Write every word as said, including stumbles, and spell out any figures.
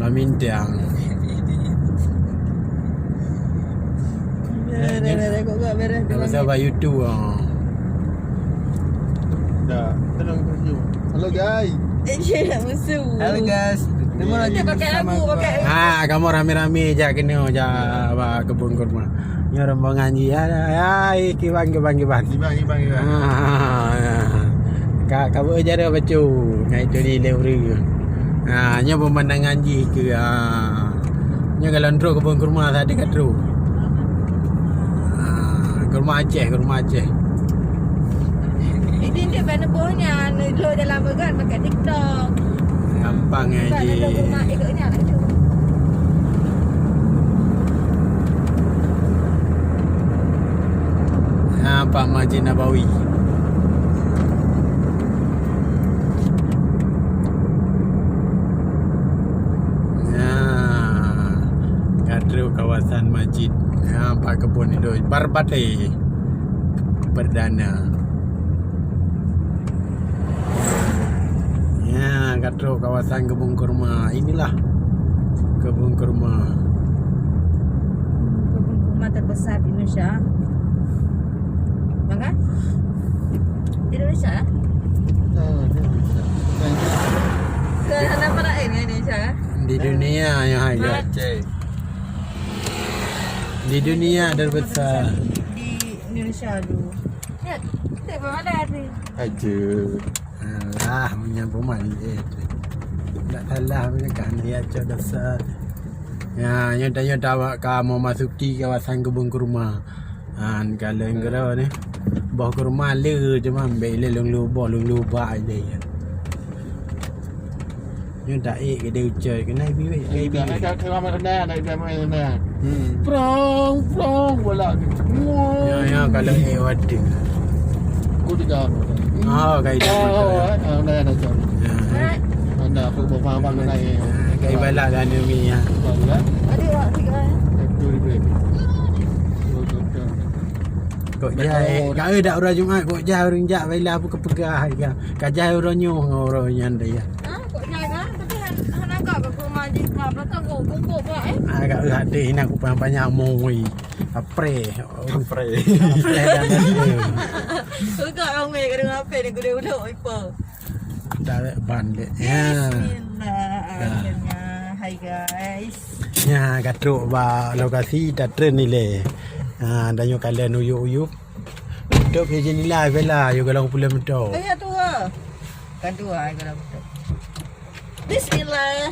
Bak Mintiang. Beres, beres, beres. Kok gak beres? Dah pasal bak YouTube, ah. Dah, tenang, tersenyum. Halo, guys. Eh, dia nak musuh. Halo, guys. Ketemu lagi bersama gua. Dia pakai lagu, pakai. Ah, kamu rame-rame jak kena, jak, apa, kebun kurma. Nyoe rombongan jih, hai, hai, kiban, kiban, kiban. Kiban, kiban, kiban. Ah, ya. Ka, ka beujaroe bacut, ngai turi lé ureueng. Ah, nyoe pemandangan jih keu, ah. Nyoe kalau trok kebun kurma tadi ka trok. Ah, kurma Aceh, kurma Aceh. Ini dia bak neuboh nyan, lo dalam bagan pakai TikTok. Gampang eh, ji. Ikut nyan laju. Nampak Masjid Nabawi. Nah, ka trok kawasan masjid. Nampak kebun itu. Barbate Perdana. Ya, ka trok kawasan kebun kurma. Inilah kebun kurma. Kebun kurma terbesar di Indonesia. Bang kan? Di Indonesia, eh? Oh, di Indonesia. Ke hana pernah, eh, di Indonesia, eh? Di dunia yang ada. Aceh. Di dunia terbesar. Di Indonesia tu. Ya, tak pernah ada ni. Aja. Alah, punya pemain dia tu. Tak salah punya kan, dia cok dasar. Ya, nyoe tanyoe tawa ka memasuki kawasan kebun kurma. Han, kalau yang kira ni, boh kurma le cuma ambil le lung lu boh, lung lu bak aja ya. Nyoe tak ék gede ucai kena biwek. Eh, dah nak kira main renang, nak kira main renang. Hmm. Prong, prong, bola ni. Ya, ya, kalau ék waduh. Aku tiga. Oh, kai dah. Oh, eh, ah, dah, dah, dah. Ya. Anda aku bawa abang naik. Kai balak dah ni mi ya. Baru dah. Ada awak tiga, eh? Satu di break. Kok jai, kau dak uroe Jumat, kok jai ureueng jak baila apa kepeugah ya. Ka jai uroe nyoe ngon uroe nyan dah ya. Ha, kok jai kan? Tapi han, han agak ke rumah jih ka belakang kok bungkuk pula, eh. Agak hadeh nak kupang panjang moi. Apre. Apre. Apre dan apre. Agak ramai kat rumah apa ni, kuda udah ipa. Tarik ban dek. Ya. Bismillah. Ya. Akhirnya. Hai guys. Ya, ka trok bak lokasi ta tren ilée. Ha, dan nyoe kalian uyup-uyup. Tutup je jendela bela, yuk kalau pulang betul. Kaya tua. Kan tua ai kalau betul. Bismillah.